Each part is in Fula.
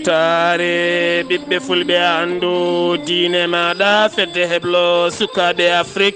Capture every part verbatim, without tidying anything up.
Taare ɓiɓɓe fulɓe, anndu diine maaɗa, fedde heblo sukaaɓe Afrik.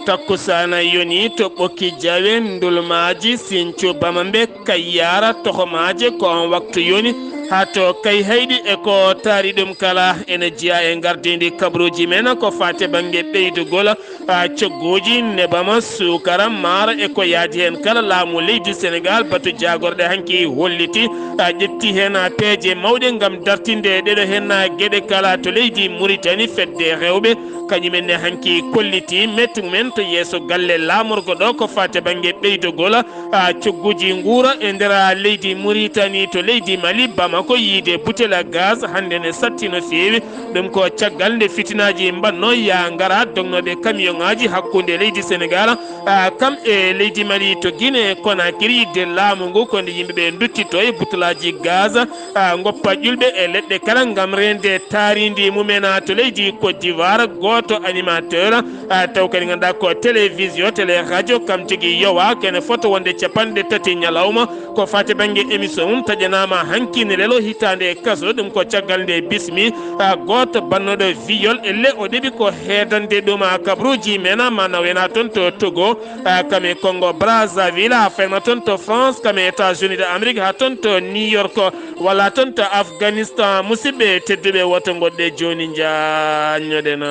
Takkusaana yoni to Ɓokki Jawe, Ndulmaaji, Sincu, Bamambe, Kayyara, Tohomaaje, ko on waktu yoni. Haa to Kayhayɗi e ko taari ɗum kala, ene jeyaa e ngardiindi kabaruuji men ko faati bannge ɓeydugol a, cogguuji, nebam, suukara, maaro e ko yaadi heen kala. Laamu leydi Senegaal, batu jaagorɗe hanki holliti, a, ƴetti heen, a, peeje mawɗe ngam dartinde ɗeɗo heen, a, geɗe kala to leydi Muritani. Fedde rewɓe, kañum en ne hanki kolliti metti mum en to yeeso galle laamorgo ɗo ko faati bannge ɓeydogol, a, cogguuji nguura e nder, a, leydi Muritani. To leydi Mali, Bamako, yiide butel, a, gaz hannde ne satti no feewi. Ɗum ko caggal nde fitinaaji mbaɗno yaa ngara dognooɓe kamiyonŋaaji hakkunde leydi Senegaal, a, kam e leydi Mali. To Guinée Conakry, yidde laamu ngu ko nde yimɓe ɓe nduttitoo e butolaaji gaz, a, ngoppa ƴulɓe e leɗɗe kala ngam reende taarindi mum en. A, to leydi Côte d'Ivoire, gooto animateur, a, taw kadi ngannduɗaa ko télévision, télé, radio, kam tigi yowa kene foto wonde capanɗe tati ñalawma. Ko faati bannge émission mum taƴanaama hanki ne lelo hitaande e kaso. Ɗum ko caggal nde bismi, a, gooto bannooɗo viol e le o ɗeɓi ko heedande ɗum, a, kabaruuji men, a, ma nawena toon to Togo, a, kam e Congo Brazzaville, a, fayma toon to France, kam e États-Unis de Amérique, haa toon to New York, walla toon to Afghanistan. Musidɓe tedduɓe, woto ngoɗɗe jooni njaññoɗen.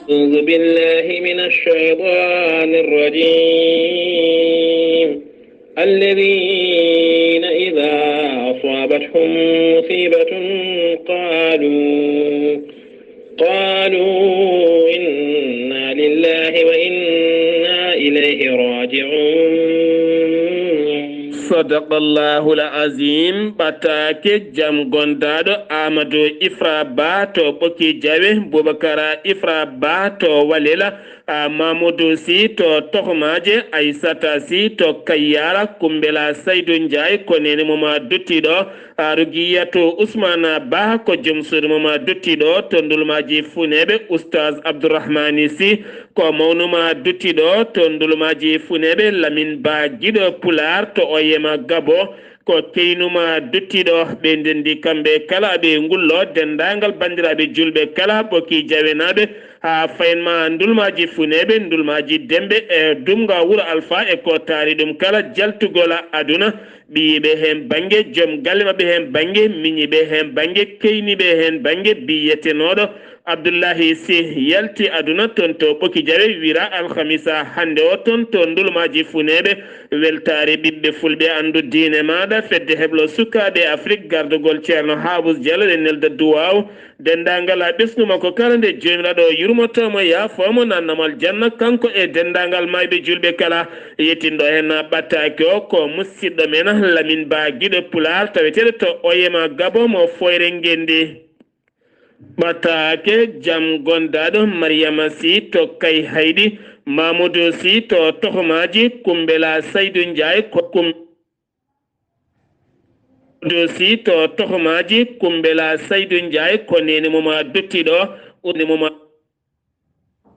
أعوذ بالله من الشيطان الرجيم. الذين إذا أصابتهم مصيبة قالوا، قالوا إنا لله وإنا إليه راجعون. صدق الله العظيم. Ɓataake jam gondaaɗo Amadou Ifra Ba to Ɓoki Jawe, Boubacara Ifra Ba to Walela, a, Mamoudou Sy to Tohmaaje, Aissata Sy to Kayyara, Kumbela Saydou Ndiaye ko neene mum a duttiɗo, a, Rugiyatu Ousmane Ba ko joom suudu mum a duttiɗo to Ndulmaaji Funeeɓe, Oustaz Abdourahmani Sy ko mawnum a duttiɗo to Ndulmaaji Funeeɓe, Lamine Ba giɗo Pulaar to Oyema Gabo, ko keynum a duttiɗo. Ɓe ndenndi kamɓe kala aɓe ngullo denndaangal banndiraaɓe juulɓe kala, Ɓoki Jawenaaɓe, haa faynma Ndulmaaji Funeeɓe, Ndulmaaji Demɓe e Dumga Wuro Alfa e ko taari ɗum kala, jaltugol aduna, ɓiyiiɓe heen bannge, joom galle maɓɓe heen bannge, miñiiɓe heen bannge, keyniiɓe heen bannge, biyetenooɗo Abdullahi Sy yalti aduna toon to Ɓoki Jawe, wira alhamisa hannde o toon to Ndulmaaji Funeeɓe. Weltaare ɓiɓɓe fulɓe, anndu diine maaɗa, fedde heblo sukaaɓe Afrik, gardugol Ceerno Haabus Jallo, ɗe nelda duwaaw, denndaangal a ɓesngu makko kala, nde Joomiraaɗo yurmoto mo, yaafoo mo, naatna mo aljanna, kanko e denndaangal maayɓe juulɓe kala. Yettinɗo heen ɓattaaki o ko musidɗo men Lamin Ba giɗo Pulaar, taweteeɗo to Oyema Gabo mo Foyre Ngenndi. Ɓataake jam gondaaɗo Mariyama Sy to Kayhayɗi, Mamoudou Sy to Tohmaaji, Kumbela Saydou Ndiaye ko Kum-, Mamoudou Sy to Tohmaaji, Kumbela Saydou Ndiaye ko neene mum a duttiɗo, neene mum a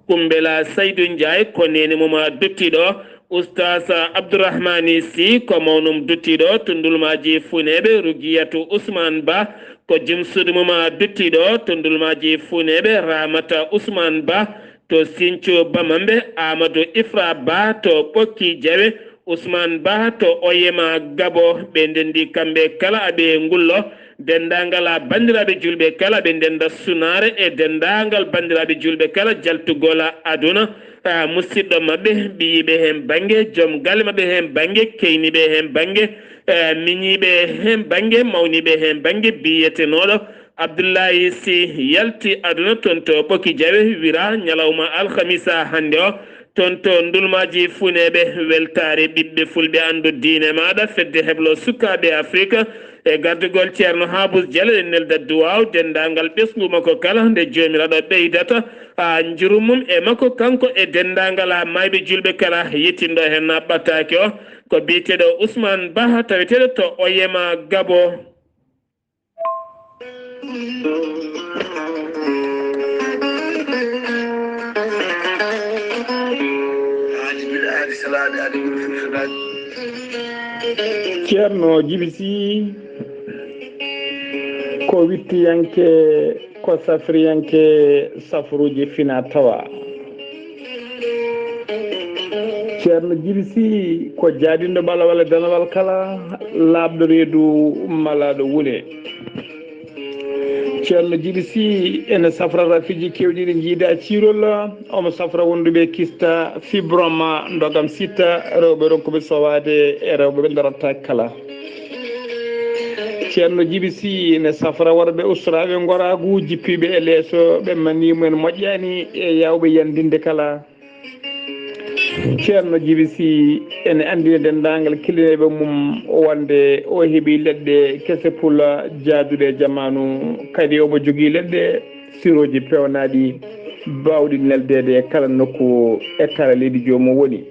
Kumbela Saydou Ndiaye ko neene mum a duttiɗo, Oustaz Abdourahmani Sy ko mawnum duttiɗo to Ndulmaaji Funeeɓe, Rugiyatu Ousmane Ba ko jom suudu mum a duttiɗo to Ndulmaaji Funeeɓe, Ramata Ousmane Ba to Sinthiou Bamambe, Amadou Ifra Ba to Ɓokki Jawe, Ousmane Ba to Oyema Gabo. Ɓe ndenndi kamɓe kala aɓe ngullo. Denndaangal a banndiraaɓe juulɓe kala, ɓe ndennda sunaare e denndaangal banndiraaɓe juulɓe kala jaltugol aduna. A, musidɗo maɓɓe, ɓiyiiɓe heen bannge, joom galle maɓɓe heen bannge, keyniiɓe heen bannge, e, miñiiɓe heen bannge, mawniiɓe heen bannge, biyetenooɗo Abdullahi Sy yalti aduna toon to Ɓoki Jawe, wira ñalawma alhamisa hannde o, toon to Ndulmaaji Funeeɓe. Weltaare ɓiɓɓe fulɓe, anndu diine maaɗa, fedde heblo sukaaɓe Afrik e gardugol Ceerno Haabus Jallo, ɗe nelda duwaaw, denndaangal ɓesngu makko kala, nde Joomiraaɗo ɓeydata, a, njurum mum e makko, kanko e denndaangal a maayɓe juulɓe kala. Yettinɗo heen ɓattaake o ko biyeteeɗo Ousmane Ba, taweteeɗo to Oyema Gabo. Haali bil aali salaade aɗa ɓuri fuffuɗaade. Ceerno Jibi Sii ko wittiyanke, ko safriyanke safruuji fina tawa. Ceerno Jibi Sii ko jaadinɗo ɓalawal e danawal kala, laaɓɗo reedu malaaɗo wune. Ceerno Jibi Sii ene safra rafiiji keewɗi ɗi jiida ciirol, omo safra wonduɓe kista, fibroma, ndogam sitta, rewɓe ronkuɓe sowaade e rewɓe ɓe darata kala. Ceerno Jibi Sii ene safra worɓe ustoraaɓe ngoraagu, jippiiɓe e leeso, ɓe manii mumen moƴƴaani e yaawɓe yandinde kala. Ceerno Jibi Sii ene anndina denndaangal killineeɓe mum wonde o heɓi leɗɗe kese pula jaaduɗe e jamaanu, kadi omo jogii leɗɗe sirooji peewnaaɗi baawɗi neldeede e kala nokku e kala leydi joomum woni.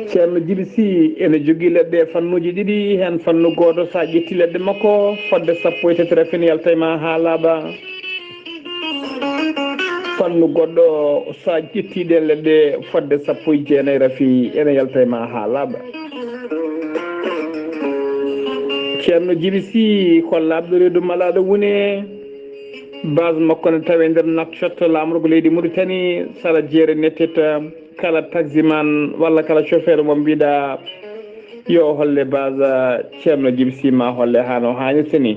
Ceerno Jibi Sii ene jogii leɗɗe e fannuuji ɗiɗi, heen fannu gooto, so a ƴetti leɗɗe makko, fodde sappo e tati rafin yalta e ma haa laaɓa. Fannu goɗɗo, so a ƴetti ɗeen leɗɗe, fodde sappo e jeenayi rafi ene yalta e ma haa laaɓa. Ceerno Jibi Sii ko laaɓɗo reedu malaaɗo wune. Base makko ne tawi e nder Nouakchott, laamorgo leydi Mauritanie, sara jeere nettita. Kala taximan walla kala chauffeur mo mbiɗa yo holle base Ceerno Jibi Sii, ma holle haa no haanirta ni.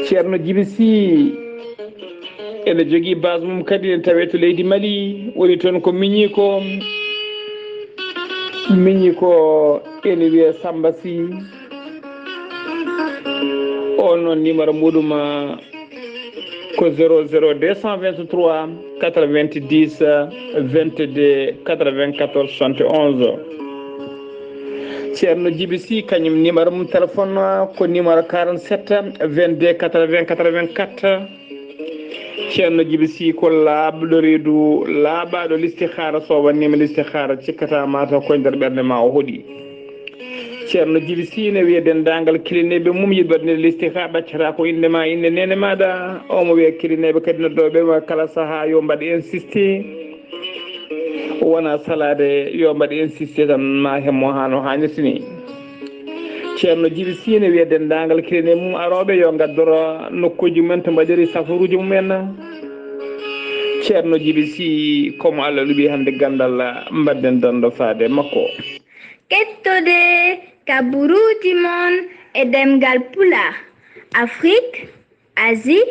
Ceerno Jibi Sii ene jogii base mum kadi, ene tawee to leydi Mali, woni toon ko miñi ko, miñi ko ene wiyee Samba Sii. On noon numéro muɗum, ah, ko zéro zéro deux cent vingt-trois quatre-vingt-dix vingt-deux quatre-vingt-quatorze soixante et onze. Ceerno Jibi Sii, kañum numéro mum téléphone ko numéro quarante-sept vingt-deux quatre-vingts quatre-vingt-quatre. Ceerno Jibi Sii ko laaɓɗo reedu, laaɓaaɗo listihaara. So wannima listihaara, cikkata ma taw koye nder ɓernde ma o hoɗi. Ceerno Jibi Sii ne wiya denndaangal kilineeɓe mum yiɗɓe waɗde listihaara, ɗaccata ko innde ma, innde neene maaɗa. Omo wiya kilineeɓe kadi noddooɓe ma kala sahaa yo mbaɗ insisté. Wona salaade, yo mbaɗ insisté tan ma hemmo haa no haanirta ni. Ceerno Jibi Sii ne wiya denndaangal kilineeɓe mum arooɓe yo ngaddoro nokkuuji mumen to mbaɗiri safaruuji mumen. Ceerno Jibi Sii ko mo Allah luɓi hannde ganndal, mbaɗden dando faade makko. Kettode kaburuuji mon e ɗemngal Pulaar, Afrique, Asie,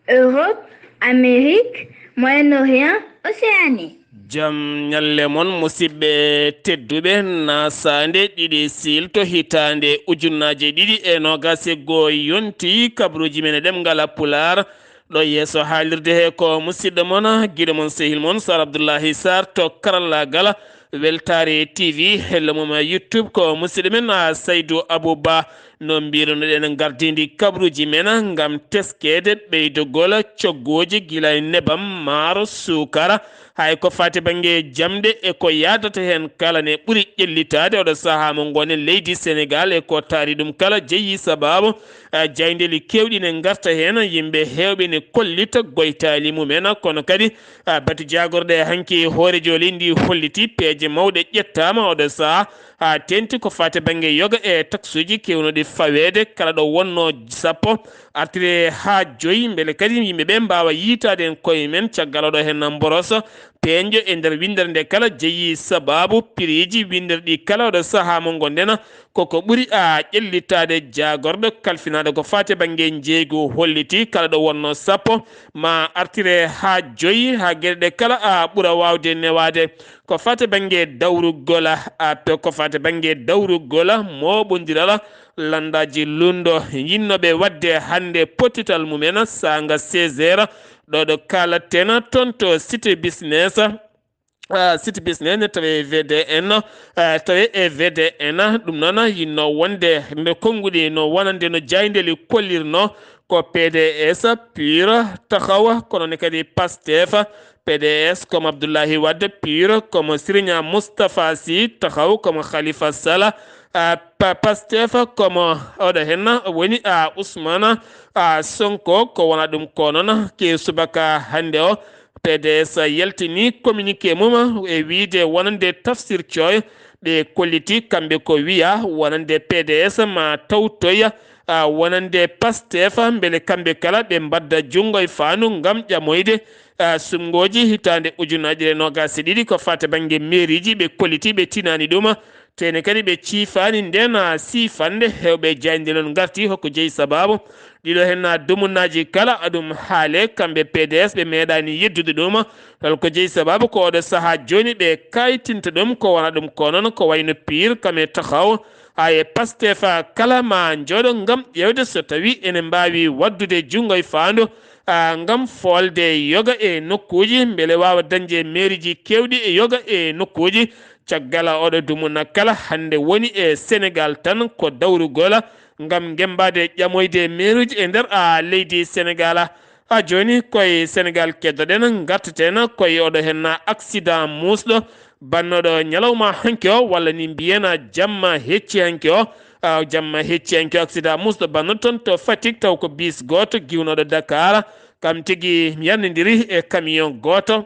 Europe, Amérique, Moyen-Orient, Océanie. Jam ñalle mon, musidɓe tedduɓe, nasaande ɗiɗi siilto hitaande ujunnaaje ɗiɗi e noogaas e goo yonti, kabruuji men e ɗemngal Pulaar, ɗo yeeso haalirde he ko musidɗo mon, giɗo mon, sehil mon, Sar Abdullahi Sar to karallaagal Weltaare T V, hello mum YouTube ko musidɗo men, ah, Saydou Abou Ba. No mbirunoɗen, gardidi kabruuji men ngam teskeede ɓeydogol coggooji gila e nebam, maaro, suukara, hay ko faati bannge jamɗe e ko yaadata heen kala ne ɓuri ƴellitaade oɗo sahaa mo ngonen leydi Senegaal e ko taari ɗum kala jeyi sabaabu, ah, jayndeli keewɗi ne ngarta heen, yimɓe heewɓe ne kollita goytaali mumen, kono kadi, ah, batu jaagorɗe hanki hoorejo leydi ndi holliti peeje mawɗe ƴettaama oɗo sahaa, haa teeŋti ko faati bannge yoga e taksuuji keewnuɗi faweede kala ɗo wonnoo sappo artire haa joyi, mbele kadi yimɓe ɓe mbaawa yiytaade en koye men caggal oɗo heen mboroso peeñɗo e nder winndere nde kala jeyi sabaabu piriiji winnderɗi kala oɗo sahaa mo ngonɗen. Koko ɓuri a ƴellitaade jaagorɗo kalfinaaɗo ko faati bannge njeeygu holliti kala ɗo wonnoo sappo ma artire haa joyi haa geɗe ɗe kala a ɓura waawde newaade. Ko faati bannge dawrugol, a, pe-, ko faati bannge dawrugol mooɓondiral lanndaaji lunndo yinnooɓe waɗde hannde pottital mumen saanga seize heures, ɗo ɗo kaalaten toon to Cité Business. Ah, Cité Business ne tawe V D N, ah, tawe e V D N, ɗum noon yinno wonde nde konnguɗi no wonande no jayndeli kollirno ko P D S, PUR, Taxaw, kono ne kadi Pastef, P D S comme Abdoulaye Wade, PUR comme Serigne Moustapha Sy, Taxaw comme Khalifa Sall, ah, Pa-, Pastef comme oɗo hen woni, ah, Ousmane, ah, Sonko, ko wona ɗum ko noon ke subaka hannde o, P D S yaltini communiqué mum e wiyde wonande Tafsir Thioye, ɓe kolliti kamɓe ko wiya wonande P D S ma tawtoya, a, wonande Pastef, mbele kamɓe kala ɓe mbadda junngo e faandu ngam ƴamoyde, a, suɓngooji hitaande ujunaaji ɗiɗi e noogaas e ɗiɗi ko fati bannge meeriiji, ɓe kolliti ɓe tinaani ɗum. Tene kadi ɓe ciifaani ndeen siifannde, heewɓe jaaynde noon ngarti, hokko jeyi sabaabu. Ɗiɗo heen dumunaaji kala aɗum haale, kamɓe P D S ɓe meeɗaani yeddude ɗum. Hol ko jeyi sabaabu ko oɗo sahaa jooni ɓe kaytinta ɗum, ko wona ɗum ko noon, ko wayno Pire, kam e Taxaw, haa e Pastef, kala ma njooɗo ngam ƴeewde so tawii ene mbaawi waɗdude junngo e faandu, a, ngam foolde yoga e nokkuuji, mbele waawa dañde meeriiji keewɗi e yoga e nokkuuji. Caggal oɗo dumuna kala hannde woni e Senegaal tan ko dawrugol ngam ngemmbaade ƴamoyde meeruuji e nder, a, leydi Senegaal. Haa jooni koye Senegaal keddoɗen, ngarteten koye oɗo heen accident muusɗo bannooɗo ñalawma hanki o, walla ni mbiyen jamma hecci hanki o. A, jamma hecci hanki o, accident muusɗo bannooɗo toon to Fatick, taw ko bis gooto giwnooɗo Dakar, kam tigi yannindiri e camion gooto.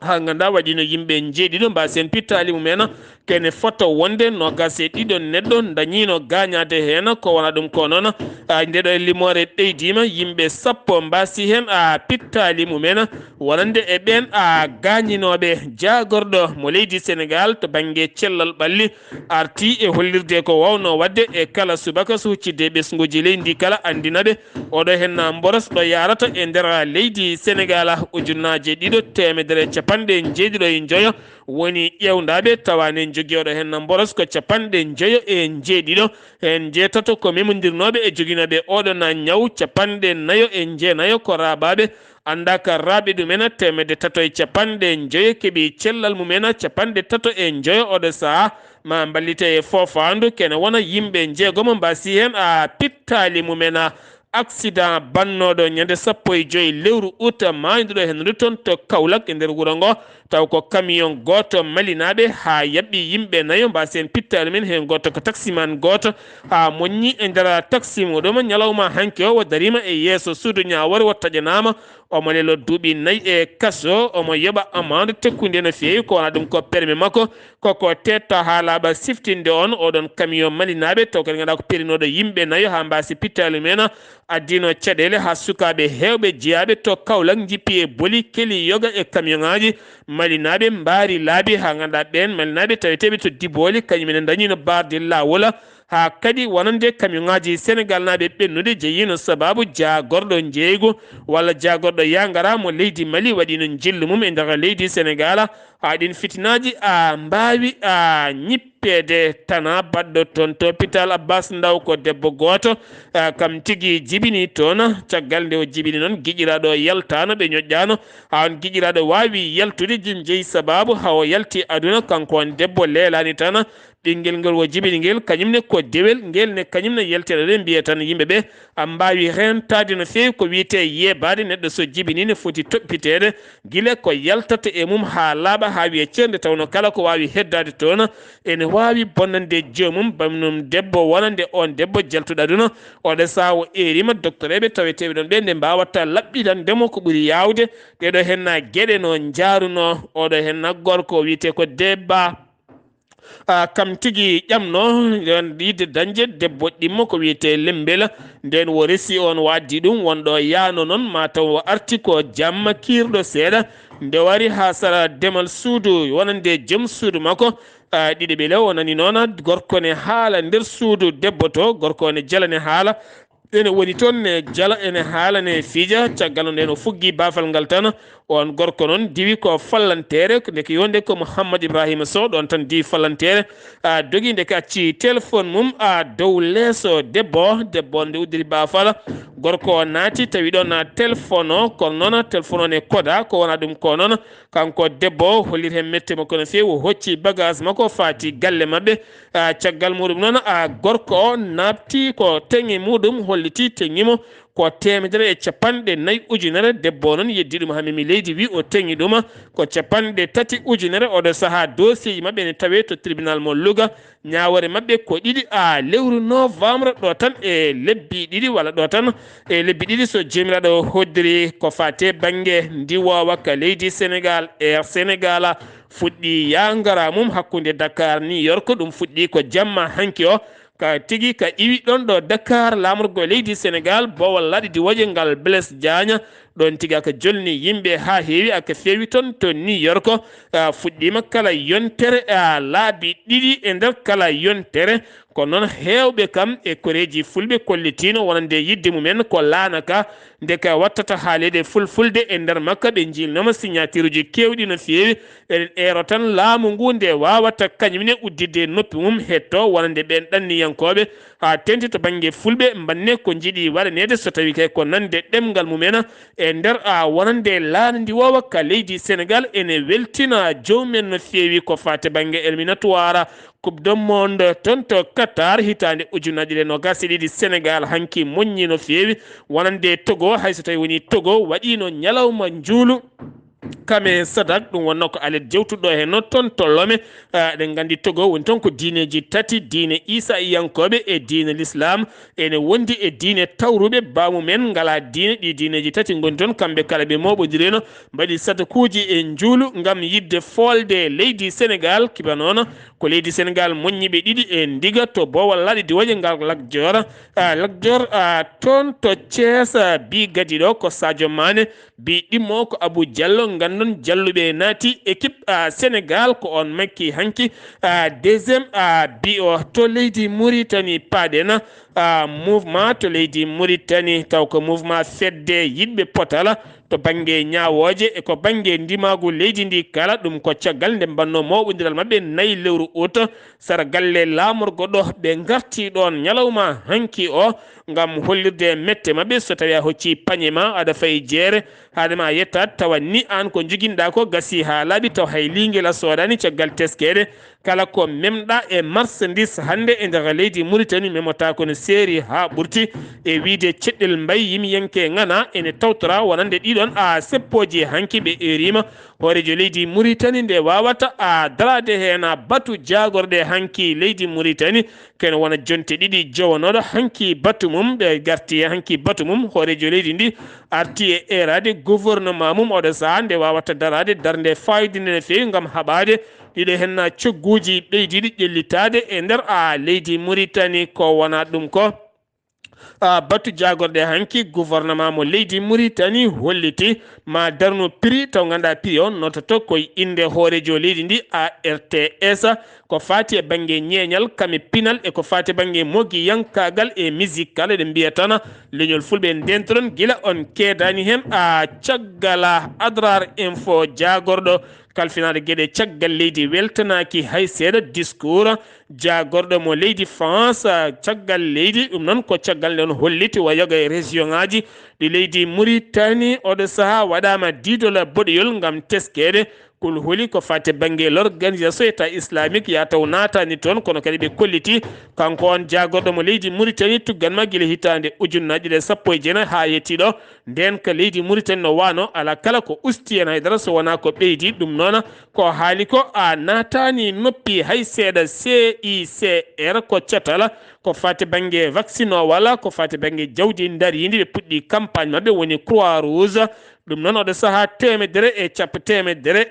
Haa nganndaa waɗiino yimɓe njeeɗiɗo mbaasi heen pittaali mumen, kene fota wonde noogaas e ɗiɗo neɗɗo dañiino gaañaade heen, ko wona ɗum ko noon. A, nde ɗo limoore ɓeydiima, yimɓe sappo mbaasi heen, a, pittaali mumen, wonande e ɓeen, a, gaañinooɓe. Jaagorɗo mo leydi Senegaal to bannge cellal ɓalli arti e hollirde ko waawno waɗde e kala subaka so huccitde ɓesnguuji leydi kala, anndina ɓe oɗo heen mboros ɗo yaarata e nder leydi Senegaal. Ujunnaaje ɗiɗo teemedere e capanɗe njeeɗiɗo e njoyo woni ƴeewndaaɓe, tawa ne njogii oɗo heen mboros ko capanɗe njoyo e njeeɗiɗo, heen njeetato ko memondirnooɓe e joginooɓe oɗo na ñaw, capanɗe nayo e njeenayo ko raaɓaaɓe, anndaa ka raaɓe ɗumen, teemedde tato e capanɗe njoyo keɓi cellal mumen, capanɗe tato e njoyo oɗo sahaa ma mballite e foofaandu, kene wona yimɓe njeegomo mbaasi heen, a, pittaali mumen. Accident bannooɗo ñande sappo e joy lewru ut, maayduɗo heen toon to Kaolack e nder wuro ngo, taw ko camion gooto malinaaɓe haa yaɓɓi yimɓe nayo mbaasi heen pittaali mumen, heen gooto ko taximan gooto, haa moññi e nder taxi muɗum. Ñalawma hanki o, o dariima e yeeso suudu ñaawoore, o taƴanaama, omo leloo duuɓi nayi e kaso, omo yoɓa amande tekkundi no feewi, ko wona ɗum ko permis makko, koko teetta haa laaɓa siftinde on, oɗon camion malinaaɓe, taw kadi nganndaa ko perinooɗo yimɓe nayo haa mbaasi pittaali mumen, addiino caɗeele haa sukaaɓe heewɓe jeyaaɓe to Kaolack njippi e boli, keli yoga e camion ŋaaji malinaaɓe, mbaari laabi haa nganndaa ɓeen malinaaɓe taweteeɓe to Diboli, kañum ene dañiino barde laawol, haa kadi wonande camion ŋaaji Senegaal naaɓe ɓennude, jeyiino sabaabu jaagorɗo njeeygu walla jaagorɗo yaangara mo leydi Mali waɗiino njillu mum e nder leydi Senegaal, haa ɗiin fitinaaji a mbaawi a ñippeede. Tana baɗɗo toon to hôpital Abbas Ndaw ko debbo gooto, a, kam tigi jibini toon. Caggal nde o jibini noon, giƴiraaɗo yaltaano, ɓe ñoƴƴaano haa on giƴiraaɗo waawi yaltude, jim jeyi sabaabu haa o yalti aduna. Kanko on debbo leelaani tan, ɓinngel ngel o jibini ngel, kañum ne ko dewel, ngel ne kañum ne yaltiraade. Mbiye tan yimɓe ɓe, a mbaawi reentaade no feewi ko wiyetee yeebaade. Neɗɗo so jibini ne foti toppiteede gila ko yaltata e mum haa laaɓa, haa wiya ceer, nde tawnoo kala ko waawi heddaade toon ene waawi bonnande joomum, banndum debbo wonande oon debbo jaltuɗo aduna. Oɗo sahaa o eeriima doktoreeɓe taweteeɓe ɗoon ɓe nde mbaawata laɓɓinande mo ko ɓuri yaawde ɗeeɗo heen geɗe no njaarunoo. Oɗo heen gorko o wiyetee ko Debba. A, kam tigi ƴamno nden yiɗde dañde debbo ɗimmo ko wiyetee Lembela. Nden wo resi on, o addi ɗum, wonɗo yaano noon, ma taw o arti ko jamma kiirɗo seeɗa. Nde wari haa sara demal suudu wonande joom suudu makko, a, ɗiɗo ɓe lew o nani noon gorko ne haala nder suudu debbo to, gorko ne jala ne haala. Ene woni toon ne jala, ene haala, ne fiija. Caggal no nden o fuggi baafal ngal tan, on gorko noon diwi ko fallanteere, ndeke yonde ko Mouhammad Ibrahima Sow, ɗon tan diwi fallanteere, a, dogi, ndeke acci téléphone mum, a, dow leeso debbo. Debbo nde uddiri baafal, gorko o naati, tawi ɗon, a, téléphone o, kono noon téléphone o ne koda, ko wona ɗum ko noon. Kanko debbo o hollit heen mette makko no feewi, o hocci bagage makko, faati galle maɓɓe. A, caggal muɗum noon, a, gorko o naɓti ko teŋe muɗum, holliti teŋe mo, ko teemedere e capanɗe nayi ujunere. Debbo o noon yeddi ɗum haa memi leydi, wi o teŋi ɗum ko capanɗe tati ujunere. Oɗo sahaa dossier ji maɓɓe ene tawee to tribunal mo Louga. Ñaawoore maɓɓe ko ɗiɗi a lewru novembre ɗo tan e lebbi ɗiɗi, walla ɗo tan e lebbi ɗiɗi so Joomiraaɗo hoddiri. Ko faate bannge ndiwoowa ka leydi Sénégal, Air Sénégal fuɗɗi yaangara mum hakkunde Dakar New York. Ɗum fuɗɗi ko jamma hanki o. Ka tigi ka iwi ɗon ɗo Dakar, laamorgo leydi Sénégal, boowal laaɗe diwooje ngal Blaise Diagne, ɗon tigi aka jolni yimɓe haa heewi, aka feewi toon to New York. Ah, fuɗɗiima kala yontere, ah, laabi ɗiɗi e nder kala yontere. Ko noon heewɓe kam e koreeji fulɓe kollitiino wonande yidde mumen ko laana ka, nde ka wattata haaleede fulfulde e nder makka. Ɓe njiilnooma signatureji keewɗi no feewi. Eɗen eero tan laamu ngu nde waawata kañum ne udditde noppi mum hetto wonande ɓeen ɗanniyankooɓe, haa teeŋti to bannge fulɓe mbanne ko njiɗi waɗaneede so tawii kay ko nande ɗemngal mumen e nder a wonande laana ndiwoowa ka leydi Sénégal. Ene weltina joomum en no feewi ko faate bannge éliminatoire Coupe du Monde toon to Qatar hitaande ujunnaji ɗiɗi e noogas e ɗiɗi. Sénégal hanki moññi no feewi wonande Togo, hay so tawii wonii Togo waɗiino ñalawma njuulu. Kame Sadak, ɗum wonnoo ko alet jewtuɗo heen noon toon to Lome. Ah, eɗen nganndi Togo woni toon ko diineeji tati, diine Iisa'iyankooɓe e diine Lislaam. Ene wondi e diine tawruɓe baamu men ngalaa diine. Ɗi diineeji tati ngoni toon, kamɓe kala ɓe mooɓondirino, mbaɗi sadakuuji e njuulu ngam yiɗde foolde leydi Senegaal. Kiba noon ko leydi Senegaal moññiiɓe ɗiɗi e ndiga to boowal laaɗe diwooje ngal Lat Joor. Ah, Lat Joor, ah, toon to Thiès, ah, bi gadi ɗo ko Sadio Mané, bi ɗimmo ko Abou Diallo. Nganndon jalluɓe naati équipe, ah, Senegaal, ko on makki hanki, ah, deuxième, ah, bi o. To leydi Mauritanie paaɗen, ah, mouvement to leydi Mauritanie, taw ko mouvement fedde yiɗɓe potal to bannge ñaawooje e ko bannge ndimaagu leydi ndi kala. Ɗum ko caggal nde mbannoo mooɓondiral maɓɓe nayi lewru ut, sara galle laamorgo ɗo. Ɓe ngarti ɗoon ñalawma hanki o ngam hollirde mette maɓɓe. So tawii a hoccii pañe ma, aɗa fayi jeere, haade ma yettaade, tawa ni aan ko njoginɗaa ko gasii haa laaɓi, taw hay liingel a soodaani. Caggal teskeede, kala ko memɗa e marchandise hannde e nder leydi Mauritanie, memotaako no seeri haa ɓurti. E wiyde ceɗɗel mbay, yimiyanke ŋana ene tawtora wonande ɗiɗon a seppooji hanki. Ɓe eeriima hooreejo leydi Mauritanie nde waawata a daraade heen a batu jaagorɗe hanki leydi Mauritanie. Kene wona jonte ɗiɗi jowanooɗo hanki batu mum, ɓe garti e hanki batu mum. Hooreejo leydi ndi arti e eeraade gouvernement mum oɗo sahaa nde waawata daraade darnde faayodinde no feewi ngam haɓaade ɗiɗo henna cogguuji ɓeydiiɗi ƴellitaade e nder a leydi Mauritanie. Ko wona ɗum ko, a, batu jaagorɗe hanki gouvernement mo leydi Mauritanie holliti ma darnu prix, taw ngannduɗaa prix o nototo koye innde hooreejo leydi ndi, A R T S. Ko faati e bannge ñeeñal, kame pinal e ko faati e bannge mogiyankaagal e musical, eɗen mbiya tan leñol fulɓe ndeentoɗon gila on keedaani heen. A, caggal Adrar Info jaagorɗo kalfinaade geɗe caggal leydi weltanaaki hay seeɗa. Discours jaagorɗo mo leydi France, a, caggal leydi, ɗum noon ko caggal nde on holliti wa yoga e région ŋaaji ɗi leydi Mauritanie. Oɗo sahaa waɗaama diidola boɗeyol ngam teskeede kul huli ko faati bannge l'organisation État islamique, yaa taw naataani toon, kono kadi ɓe kolliti kanko on jaagorɗo mo leydi Mauritanie tuggan ma gila hitaande ujunnaji ɗe sappo e jeenayi haa yettii ɗo. Ndeen ka leydi Mauritanie no waano, alaa kala ko usti heen hay dara so wonaa ko ɓeydi. Ɗum noon ko haali ko a naataani noppi hay seeɗa. C I C R ko catal ko faati bannge vaccine o, walla ko faati bannge jawdi ndariindi, ɓe puɗɗi campagne maɓɓe woni Croix Rouge. Ɗum noon oɗo sahaa teemedere e cap-, teemedere,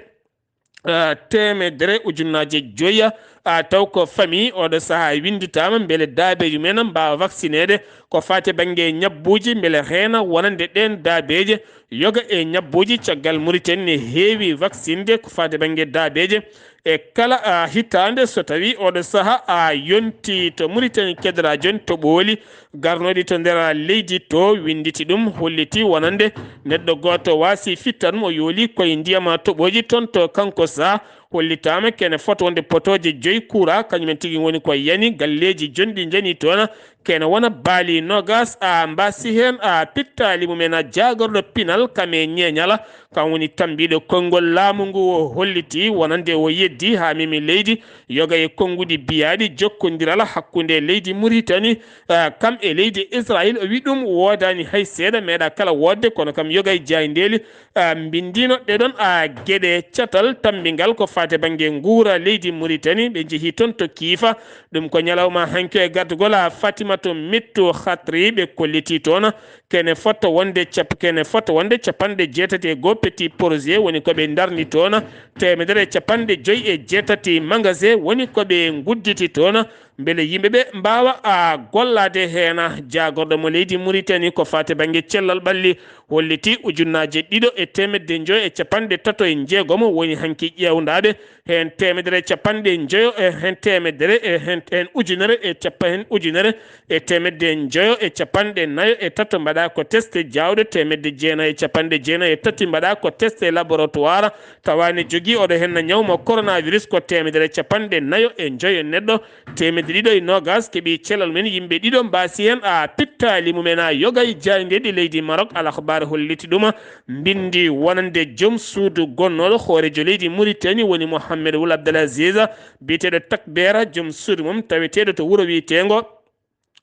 ah, teemedere ujunnaaje joyi, ah, taw ko famille oɗo sahaa winnditaama mbele daabeeji mumen mbaawa vaccineede ko faati bannge ñabbuuji, mbele heena wonande ɗeen daabeeje. Yoga e ñabbuuji caggal Mauritanie ne heewi vaccinde ko faati bannge daabeeje. E kala, ah, hitaande, so tawii oɗo sahaa a yonti to Mauritanie kedra jon to ɓooli, garnooɗi to nder leydi to winnditi ɗum, holliti wonande neɗɗo gooto waasi fittan mo yooli koye ndiyam toɓooji toon to kanko sahaa. Hollitaama kene fota wonde potooje joyi kuura, kañum en tigi woni ko yani galleeji jonɗi njani toon. Kene wona baali noogas a mbaasi heen a pittaali mumen a jaagorɗo pinal kame ñeeñala. Kam woni tambiiɗo konngol laamu ngu o holliti wonande o yeddi haa memi leydi yoga e konnguɗi biyaaɗi jokkondiral hakkunde leydi Mauritanie, ah, kam e leydi Israel, o wi ɗum woodaani hay seeɗa, meeɗa kala woodde, kono kam yoga e jaayndeeli, a, mbinndino ɗeɗon, a, geɗe. Catal tammbingal ko faate bannge nguura leydi Muritani, ɓe njehi toon to Kiifa, ɗum ko ñalawma hanki e gardugol, a, Fatimatu Mittu Khatri, ɓe kolliti toon kene fota wonde cap-, kene fota wonde capanɗe jeetati e goo petit projet woni ko ɓe ndarni toon, teemedere e capanɗe joyi e jeetati magasin woni ko ɓe ngudditi toon, mbele yimɓe ɓe mbaawa, a, gollaade heen. Jaagorɗo mo leydi Muritani ko faate bannge cellal ɓalli holliti ujunnaaje ɗiɗo e teemedde njoyo e capanɗe tato e njeegomo woni hanki ƴeewndaaɓe, heen teemedere e capanɗe njoyo e heen teemedere e heen, heen ujunere e capa-, heen ujunere e teemedde njoyo e capanɗe nayo e tato mbaɗa ko teste jaawɗe, teemedde jeenayo e capanɗe jeenayo e tati mbaɗa ko teste laboratoire, tawa ne jogii oɗo henna ñaw mo coronavirus ko teemedere e capanɗe nayo e njoyo neɗɗo, teemedde ɗiɗo e noogas keɓi cellal mum en, yimɓe ɗiɗo mbaasi heen, a, pittaali mum en, a, yoga e jaayndeeji leydi Maroc. Al Akhbar holliti ɗum, mbinndi wonande joom suudu gonnooɗo hooreejo leydi Muritani woni Mohamed Wul Abdel Aziz, biyeteeɗo Takbera, joom suudu mum taweteeɗo to wuro wiyeteengo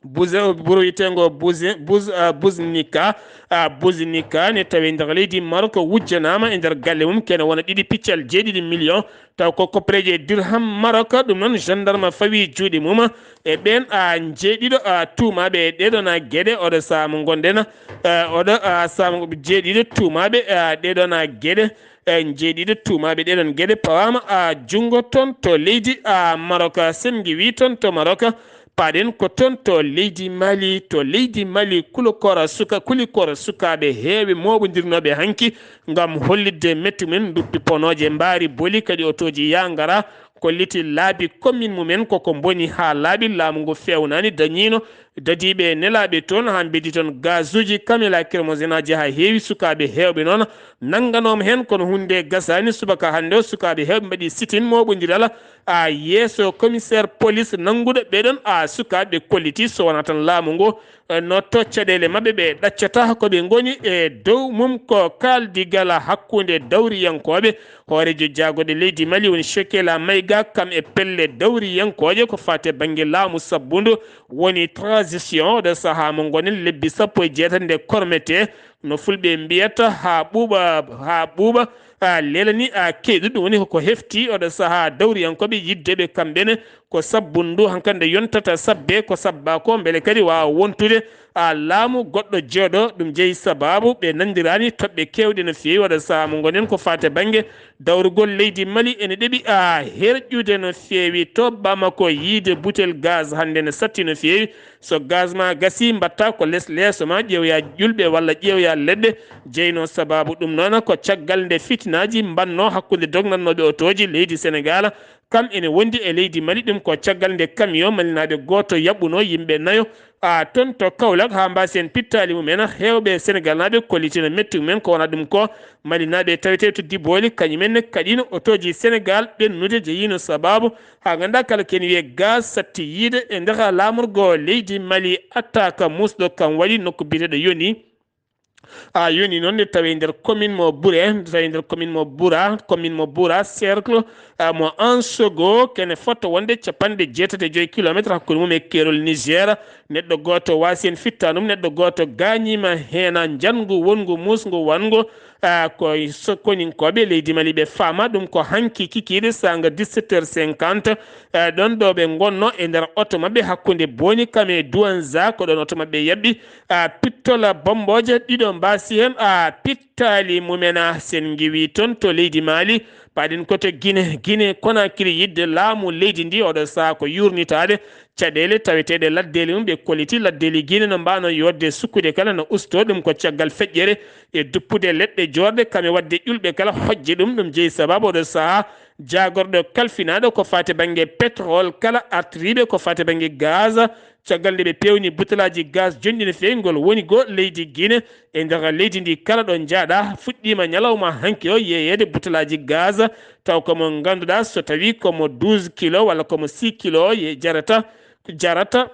Buze-, wuro wiyeteengo Buze-, Buz-, a, Buznika, a, Buznika ne tawi nder leydi Maroc, wujjanaama e nder galle mum kene wona ɗiɗi piccal jeeɗiɗi million, taw ko koppareeje dirham Maroc. Ɗum noon, gendarme fawi juuɗe mum e ɓeen, a, njeeɗiɗo, a, tuumaaɓe e ɗeeɗoon, a, geɗe. Oɗo sahaa mo ngonɗen, a, oɗo, a, sahaa mo jeeɗiɗo tuumaaɓe, a, ɗeeɗoon, a, geɗe, e njeeɗiɗo tuumaaɓe ɗeeɗoon geɗe pawaama, a, junngo toon to leydi, a, Maroc. Sen ngiwii toon to Maroc, paaɗen ko toon to leydi Mali. To leydi Mali, kulokora suka-, kulikora sukaaɓe heewɓe mooɓondirnooɓe hanki ngam hollitde mettu men, nduppi ponooje, mbaari boli, kadi otooji yaa ngara, kolliti laabi commune mum en koko mboni haa laaɓi, laamu ngu feewnaani, dañiino dadiiɓe nelaaɓe toon haa mbeddi toon gazuuji, kame lacrymogène aji haa heewi, sukaaɓe heewɓe noon nannganooma heen, kono huunde gasaani. Subaka hannde o, sukaaɓe heewɓe mbaɗi sitin mooɓondiral, a, yeeso commissaire police nannguɗo ɓeeɗoon, a, sukaaɓe, ɓe kolliti so wonaa tan laamu ngu, e, no to caɗeele maɓɓe ɓe ɗaccata ko ɓe ngoni e dow mum. Ko kaaldigal hakkunde dawriyankooɓe, hooreejo jaagorɗe leydi Mali woni Shekela Mayga, kam e pelle dawriyankooje ko faati e bannge laamu sabbundu woni transition. Oɗo sahaa mo ngonen lebbi sappo e jeetati nde kormetee, no fulɓe mbiyata, haa ɓuuɓa, haa ɓuuɓa, a, leelani, a, keyɗuɗo. Ɗum woni ko hefti oɗo sahaa dawriyankooɓe yiddeɓe kamɓe ne ko sabbundu hankande yontata sabbe ko sabba ko, mbele kadi waawa wontude, a, laamu goɗɗo jooɗo. Ɗum jeyi sabaabu ɓe nanndiraani toɓɓe keewɗe no feewi. Oɗo sahaa mo ngonen ko faati e bannge dawrugol leydi Mali ene ɗeɓi, a, herƴude no feewi. To Bamako, yiide butel gaz hannde ne satti no feewi. So gaz ma gasi, mbatta ko les leeso ma, ƴeewoya ƴulɓe walla ƴeewoya leɗɗe. Jeyno sabaabu ɗum noon ko caggal nde fitinaaji mbannoo hakkunde dognannooɓe otooji leydi Senegaal. Kam ene wondi e leydi Mali, ɗum ko caggal nde camion malinaaɓe gooto yaɓɓunoo yimɓe nayo, a, toon to Kaolack, haa mbaasi heen pittaali mum en. Heewɓe Senegaalnaaɓe kollitii no metti mum en, ko wonaa ɗum ko malinaaɓe tawetee to Diboli, kañum en ne kaɗiino otooji Senegaal ɓennude, jeyiino sabaabu haa nganndaa kala ko ene wiyee gaz satti yiide e nder laamorgo leydi Mali. Attaque muusɗo kam waɗi nokku biyeteeɗo Yoni. A, Yoni noon nde tawi nder commune mo Bouré, nde tawi nder commune mo Boura, commune mo Boura, cercle, a, mo Ansogo, kene fota wonde capanɗe jeetati e joy kilometre hakkunde mum e keerol Niger. Neɗɗo gooto waasi heen fittaandu mum, neɗɗo gooto gaañiima heen, njanngu wonngu muusngu wanngu, a, ko so-, koninkooɓe leydi Mali ɓe faama ɗum ko hanki kikiiɗe saanga dix-sept heures cinquante, a, ɗoon ɗo ɓe ngonno e nder oto maɓɓe hakkunde Boni kam e Douanza, ko ɗoon oto maɓɓe yaɓɓi, a, pittola bommbooje ɗiɗo mbaasi heen, a, pittaali mum en, a, sen ngiwi toon to leydi Mali, paaɗen ko to Gine, Gine Konakiri, yidde laamu leydi ndi oɗo sahaa ko yuurnitaade caɗeele taweteeɗe laddeeli mum, ɓe kolliti laddeeli Gine no mbaano yootde sukkude kala no ustoo, ɗum ko caggal feƴƴere e duppude leɗɗe joorɗe, kam e waɗde ƴulɓe kala hoƴde ɗum. Ɗum jeyi sabaabu oɗo sahaa jaagorɗo kalfinaaɗo ko faati bannge pétrole kala artiriiɓe ko faati bannge gaz, caggal nde ɓe peewni butelaaji gaz jonɗi no feewi, ngol woni goo leydi Gine. E nder leydi ndi kala ɗo njaaɗa fuɗɗiima ñalawma hanki o yeeyeede butelaaji gaz, taw ko mo ngannduɗaa so tawii ko mo douze kilo walla ko mo six kilo ye jarata, jarata,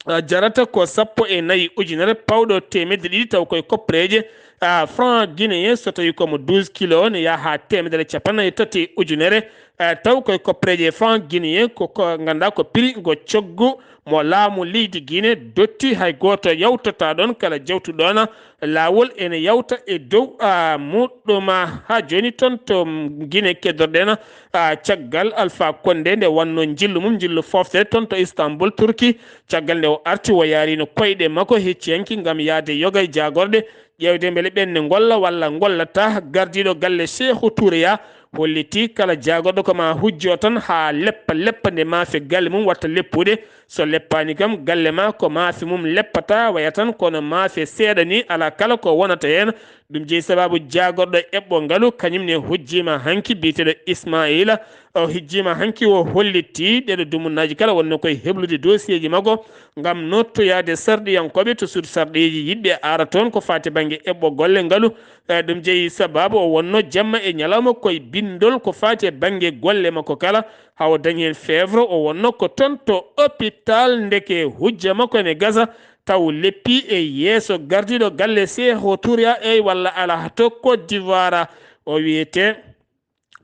a, jarata ko sappo e nayi ujunere pawɗo teemedde ɗiɗi, taw koye koppareeje Ah, franc guinéen, so tawi ko mo douze kilo, ne yaha haa teemedere capanɗe tati ujunere. Ah, taw koye koppereeje franc guinéen ko, ko ngannduɗaa ko prix ngo coggu mo laamu leydi Guinée dotti, hay gooto yawtata ɗoon, kala jawtuɗo ɗoon laawol ene yawta e dow, ah, muɗɗum. Haa jooni toon to Guinée keddorɗen, ah, caggal Alpha Condé nde wannoo njillu mum, njillu fooftere toon to Istanbul, Turki, caggal nde o arti o yaarino koyɗe makko hecci hanki ngam yahde yoga e jaagorɗe, ƴeewde mbele ɓeen ne ngolla walla ngollataa. Gardiiɗo galle Cheikhou Touré ya hollitii kala jaagorɗo ko ma hujjo tan haa leppa leppa nde maafe galle mum watta leppude. So leppaani kam, galle ma ko maafe mum leppata, waya tan kono maafe seeɗa ni, alaa kala ko wonata heen. Ɗum jeyi sabaabu jaagorɗo eɓɓo ngalu, kañum ne hujjiima hanki, biyeteeɗo Ismaila. O hujjiima hanki, o hollitii ɗeeɗo dumunnaaji kala wonno koye heblude dossier ji makko ngam nottoyaade sarɗiyankooɓe to suudu sarɗiiji yiɗɓe ara toon ko faati bannge eɓɓo golle ngalu. Eh, ɗum jeyi sabaabu o wonno jamma e ñalawma koye binndol ko faati e bannge golle makko kala, haa o dañi heen feewre. O wonno ko toon to hôpital, ndeke hujja makko ene gasa, taw leppi e yeeso gardiiɗo galle Cheikhou Touré, eey walla alaa, to Côte d'Ivoire. O wiyetee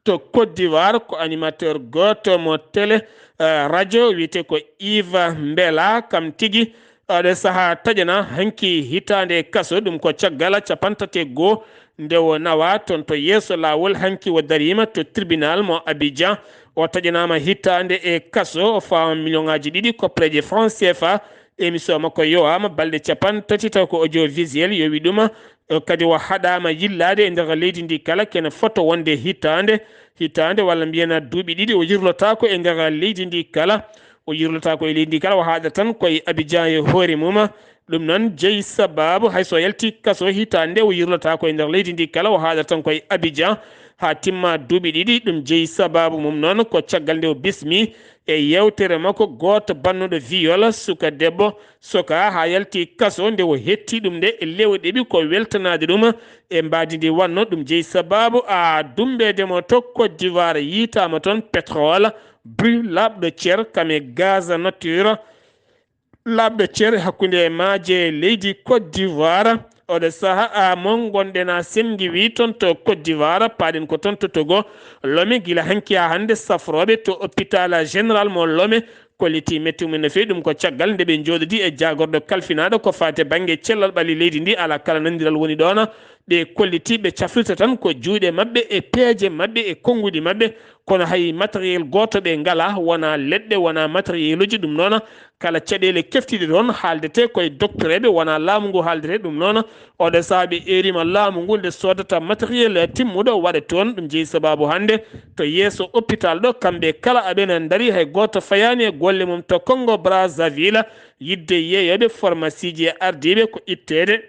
to Côte d'Ivoire ko animateur gooto mo télé, eh, radio, wiyetee ko Yves Mbela, kam tigi. Oɗo sahaa taƴana hanki hitaande e kaso, ɗum ko caggal capanɗe tati e goo nde o nawa toon to yeeso laawol. Hanki o dariima to tribunal mo Abidjan. O taƴanaama hitaande e kaso, o faama million ŋaaji ɗiɗi koppereeje franc C F A. Émission makko yowaama balɗe capanɗe tati, taw ko audiovisuel yowi ɗum. Eh, kadi o haɗaama yillaade e nder leydi ndi kala, kene foto wonde hitaande, hitaande walla mbiyen duuɓi ɗiɗi o yirlotaako e nder leydi ndi kala. O yirlotaako e leydi ndi kala, o haaɗa tan koye Abidjan e hoore mum. Ɗum noon jeyi sabaabu hay so yalti kaso hitaande o yirlotaako e nder leydi ndi kala, o haaɗa tan koye Abidjan haa timma duuɓi ɗiɗi. Ɗum jeyi sabaabu mum noon ko caggal nde o bismi e yeewtere makko gooto bannuɗo viol suka debbo, suka haa yalti kaso. Nde o hetti ɗum nde e lewɗeɓi ko weltanaade ɗum e mbaadi ndi wonno. Ɗum jeyi sabaabu a dumbeede mo to Côte d'Ivoire, yiytaama toon pétrole, brut, laaɓɗo cer, kam e gaz nature, laaɓɗo cer hakkunde e maaje leydi Côte d'Ivoire. Oɗo sahaa mo ngonɗen a semgi wi toon to Côte d'Ivoire, paaɗen ko toon to Togo, Lomé, gila hanki haa hannde safrooɓe to hôpital général mo Lomé kolliti metti mum no feewi. Ɗum ko caggal nde ɓe njooɗodi e jaagorɗo kalfinaaɗo ko faati bannge cellal ɓalli leydi ndi, alaa kala nanondiral woni ɗoon. Ɓe kolliti ɓe cafrirta tan ko juuɗe maɓɓe e peeje maɓɓe e konnguɗi maɓɓe, kono hay matériel gooto ɓe ngalaa, wonaa leɗɗe, wonaa matérieluji. Ɗum noon, kala caɗeele keftiiɗe ɗoon haaldetee koye doktoreeɓe, wonaa laamu ngu haaldetee. Ɗum noon, oɗo sahaa ɓe eeriima laamu ngu nde soodata matériel timmuɗo waɗa toon. Ɗum jeyi sabaabu hannde to yeeso hôpital ɗo, kamɓe kala aɓena ndarii, hay gooto fayaani e golle mum. To Congo Brazzaville, yiɗde yeeyooɓe pharmacie ji e ardiiɓe ko itteede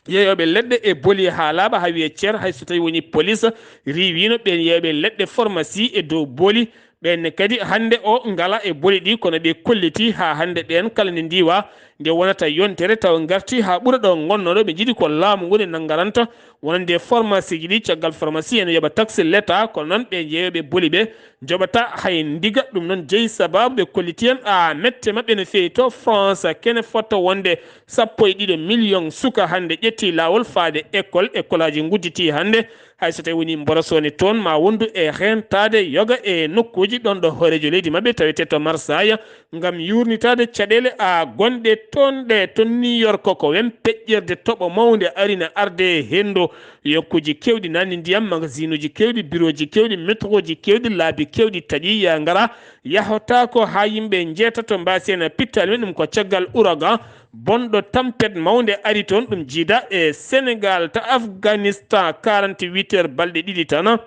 yeeyooɓe leɗɗe e boli haa laaɓa, haa wiyee cer, hay so tawii wonii police riiwiino ɓeen yeeyooɓe leɗɗe, pharmacie e dow boli. Ɓeen ne kadi hannde o ngalaa e boli ɗi, kono ɓe kolliti haa hannde ɓeen kala nde ndiiwa, nde wonata yontere tawa ngarti haa ɓura ɗo ngonnoo ɗo. Ɓe njiɗi ko laamu ngu nde nanngaranta wonande pharmacie ji ɗi. Caggal pharmacie ene yoɓa taxe l'État, kono noon ɓe yeeyooɓe boli ɓe njoɓata hay ndiga. Ɗum noon jeyi sabaabu ɓe kolliti en a mette maɓɓe no feewi to France. Kene fota wonde sappo e ɗiɗo million suka hannde ƴetti laawol faade école. École aji ngudditi hannde. Hay so tawi woni mborosoone toon ma wondu e rentaade yoga e nokkuuji ɗoon ɗo hooreejo leydi maɓɓe tawetee to Marseille ngam yuurnitaade caɗeele a gonɗe toon ɗe. Toon New York ko wem peƴƴerde toɓo mawnde arina arde e henndo. Yokkuuji keewɗi, naatni ndiyam, magasinuuji keewɗi, birooji keewɗi, metrooji keewɗi, laabi keewɗi taƴi, ya ngara, yahotaako haa yimɓe njeetato mbaasi heen pittaali men. Ɗum ko caggal ouragan bonɗo, tampet mawnde ari toon, ɗum jiida e Sénégal. To Afghanistan, quarante-huit heures, balɗe ɗiɗi tan,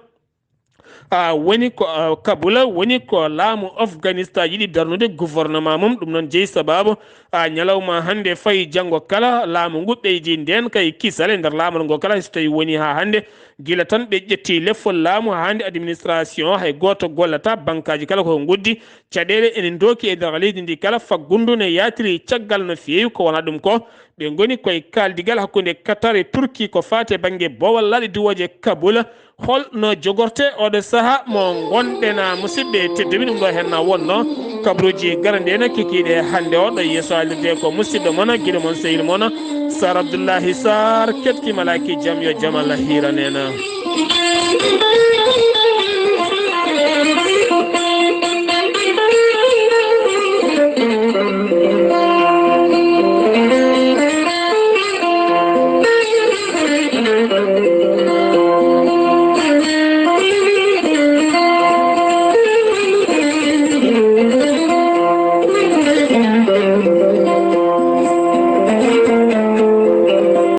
a, woni ko, a, Kabul, woni ko laamu Afghanistan yiɗi darnude gouvernement mum. Ɗum noon jeyi sabaabu a, ñalawma hannde fayi janngo kala, laamu ngu ɓeydi ndeen kay kisal e nder laamorgo ngo kala, hay so tawii woni haa hannde, gila tan ɓe ƴetti leffol laamu haa hannde administration, hay gooto gollataa, bankaaji kala ko nguddi, caɗeele ene ndooki e nder leydi ndi kala, faggundu ne yaatiri caggal no feewi. Ko wonaa ɗum ko, ɓe ngoni koye kaaldigal hakkunde Qatar e Turki ko faati e bannge boowal laaɗe diwooje Kabul. Hol no jogortee oɗo sahaa mo ngonɗen, a, musidɓe tedduɓe? Ɗum ɗo heen na wonno kabaruuji garande en kikiiɗe hannde o. Ɗo yeeso haalirde ko musidɗo mon, giɗo mon, sehil mon, Sar Abdullahi Sar, ketki malaki jam yo jam Allah hira nena.